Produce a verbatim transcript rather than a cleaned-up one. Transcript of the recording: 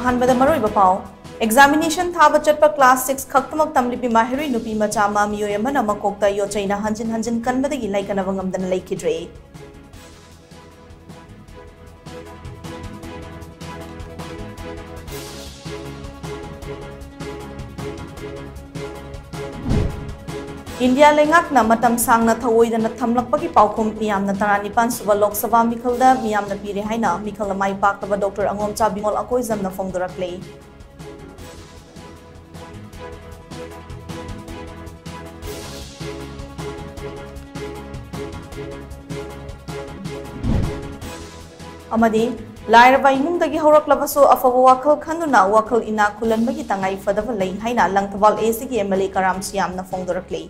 ꯑꯍꯥꯟꯕꯗ ꯃꯔꯨꯑꯣꯏꯕ ꯄꯥꯎ꯫ Examination ꯊꯥꯕ ꯆꯠꯄ class six ꯈꯛꯇꯃꯛ ꯇꯝꯂꯤꯕꯤ ꯃꯍꯩꯔꯣꯏ ꯅꯨꯄꯤ ꯃꯆꯥ ꯑꯃ ꯃꯤꯑꯣꯏ ꯑꯃꯅ ꯃꯀꯣꯛꯇ ꯌꯣꯠꯆꯩꯅ ꯍꯟꯖꯤꯟ ꯍꯟꯖꯤꯟ ꯀꯟꯕꯗꯒꯤ ꯂꯩꯀꯠꯅꯕ ꯉꯝꯗꯅ ꯂꯩꯈꯤꯗ꯭ꯔꯦ꯫ ꯏꯟꯗꯤꯌꯥ ꯂꯩꯉꯥꯛꯅ ꯃꯇꯝ ꯁꯥꯡꯅ ꯊꯧꯑꯣꯏꯗꯅ ꯊꯝꯂꯛꯄꯒꯤ ꯄꯥꯎꯈꯨꯝ ꯃꯤꯌꯥꯝꯅ ꯇꯔꯥꯅꯤꯄꯥꯟ ꯁꯨꯕ ꯂꯣꯛ ꯁꯚꯥ ꯃꯤꯈꯜꯗ ꯃꯤꯌꯥꯝꯅ ꯄꯤꯔꯦ ꯍꯥꯏꯅ ꯃꯤꯈꯜꯗ ꯃꯥꯏ ꯄꯥꯛꯇꯕ ꯗꯣꯛꯇꯔ ꯑꯉꯣꯝꯆꯥ ꯕꯤꯃꯣꯜ ꯑꯀꯣꯏꯖꯝꯅ ꯐꯣꯡꯗꯣꯔꯛꯂꯤ꯫ ꯑꯃꯗꯤ ꯂꯥꯏꯔꯕ ꯏꯃꯨꯡꯗꯒꯤ ꯍꯧꯔꯛꯂꯕꯁꯨ ꯑꯐꯕ ꯋꯥꯈꯜ ꯈꯟꯗꯨꯅ ꯋꯥꯈꯜ ꯏꯅꯥꯛ ꯈꯨꯜꯍꯟꯕꯒꯤ ꯇꯉꯥꯏ ꯐꯗꯕ ꯂꯩ ꯍꯥꯏꯅ ꯂꯪꯊꯕꯥꯜ A C ꯒꯤ M L A ꯀꯔꯥꯝ ꯁꯤꯌꯥꯝꯅ ꯐꯣꯡꯗꯣꯔꯛꯂꯤ꯫